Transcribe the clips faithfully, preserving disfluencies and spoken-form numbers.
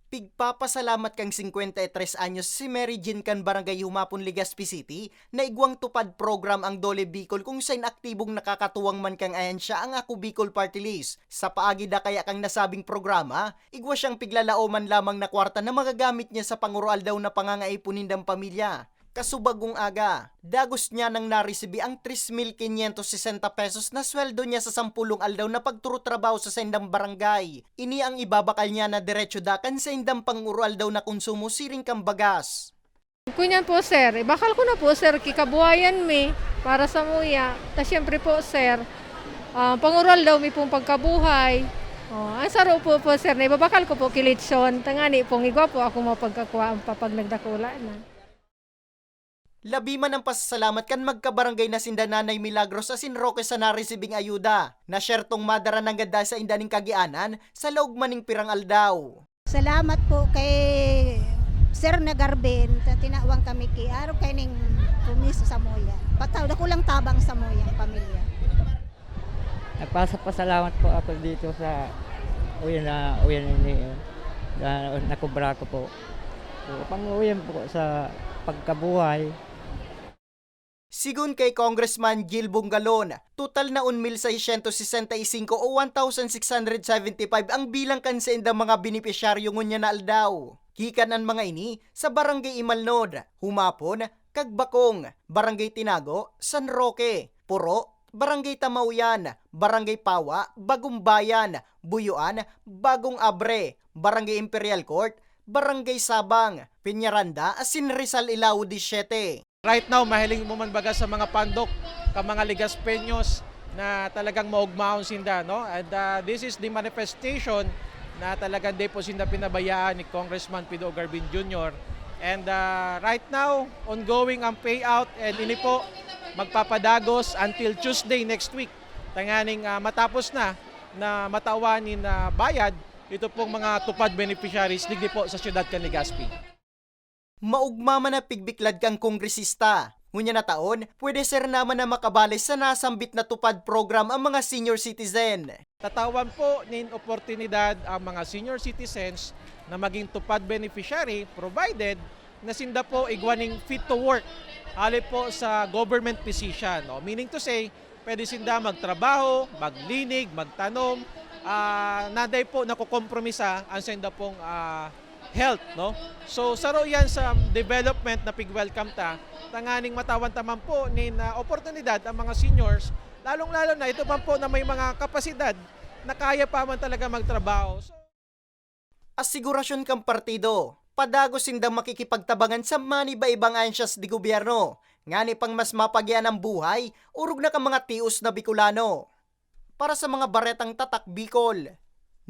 Pigpapasalamat kan singkwenta y tres anyos si Mary Jean kan Barangay Humapon, Legazpi City, na igwang TUPAD program ang DOLE Bicol, kung sain aktibong nakakatuwang man kan ahensya ang Ako Bicol Party List. Sa paagi da kaya kan nasabing programa, igwa siyang piglalaoman lamang na kwarta na magagamit niya sa pangoroaldaw na pangangaipo nindang pamilya. Kasubagong aga, dagos niya nang naresibi ang tres mil quinientos sesenta pesos na sweldo niya sa sampolong aldaw na pagturutrabaho sa saindang barangay. Ini ang ibabakal niya na diretso da kan saindang pangoroaldaw na konsumo siring kan bagas. Ngunyan po, sir, ibakal ko na po, sir, ki kabuhayan mi para samuya. Ta siyempre po, sir, ah, pangoroaldaw mi pong pagkabuhay. Oh, ang saro po po, sir, na ibabakal ko po ki lechon. Tangani pong igwa po ako mapagkakwa ang papag nagdakula na. Labi man ang pasasalamat kan magkabarangay na sinda Nanay Milagros asin Roque sa naresibing ayuda, na siyertong madara nanggad dahil sa inda ning kagianan sa laog man ning pirang aldaw. Salamat po kay Sir Nagarben, ta tinawang kami ki arog kay ning kumis sa samuya. Pataw, dakulang tabang samuya, pamilya. Nagpasalamat po ako dito sa uyan na, uyan ini, eh, na nakubra ko po. So, pang-uyan po sa pagkabuhay. Sigon kay Congressman Gil Bongalon, total na un mil seiscientos sesenta y cinco o one thousand six hundred seventy-five ang bilang kan saindang mga benepisyaryo ngunyan na aldaw. Gikan an mga ini sa Barangay Imalnod, Humapon, Kagbakong, Barangay Tinago, San Roque, Puro, Barangay Tamauyan, Barangay Pawa, Bagong Bayan, Buyuan, Bagong Abre, Barangay Imperial Court, Barangay Sabang, Peñaranda, asin Rizal Ilao de Siete. Right now, mahiling mo man baga sa mga pandok, ka mga Legazpeños na talagang maugmaon sinda, no? And, ah, this is the manifestation na talagang di po sinda pinabayaan ni Congressman Pido Garvin Junior. And, ah, right now, ongoing ang payout, and ini po magpapadagos until Tuesday next week. Tanganing, ah, matapos na, na matawan nin, ah, bayad ito pong mga TUPAD beneficiaries digdi po sa siyudad kan Legazpi. Maugma man na pigbiklad kan kongresista. Ngunyan na taon, pwede sana man na makabalik sa nasambit na TUPAD program ang mga senior citizen. Tatawan po nin oportunidad ang mga senior citizens na maging TUPAD beneficiary, provided na sinda po igwa nin fit to work hali po sa government position, no? Meaning to say, pwede sinda magtrabaho, maglinig, magtanom, ah, na dai po nakokompromisa ang sainda pong, ah, health, no? So, saro yan sa development na pig-welcome ta, tanganing matawan ta man po nin, ah, oportunidad ang mga seniors, lalong-lalo na ito man po na may mga kapasidad na kaya pa man talaga magtrabaho. So, asigurasyon kan partido, padagos sindang makikipagtabangan sa maniba-ibang ansyas de gobyerno, ngani pang mas mapagian ang buhay, orog na kan mga tios na Bicolano. Para sa mga baretang Tatak Bicol,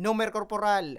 Nomer Corporal.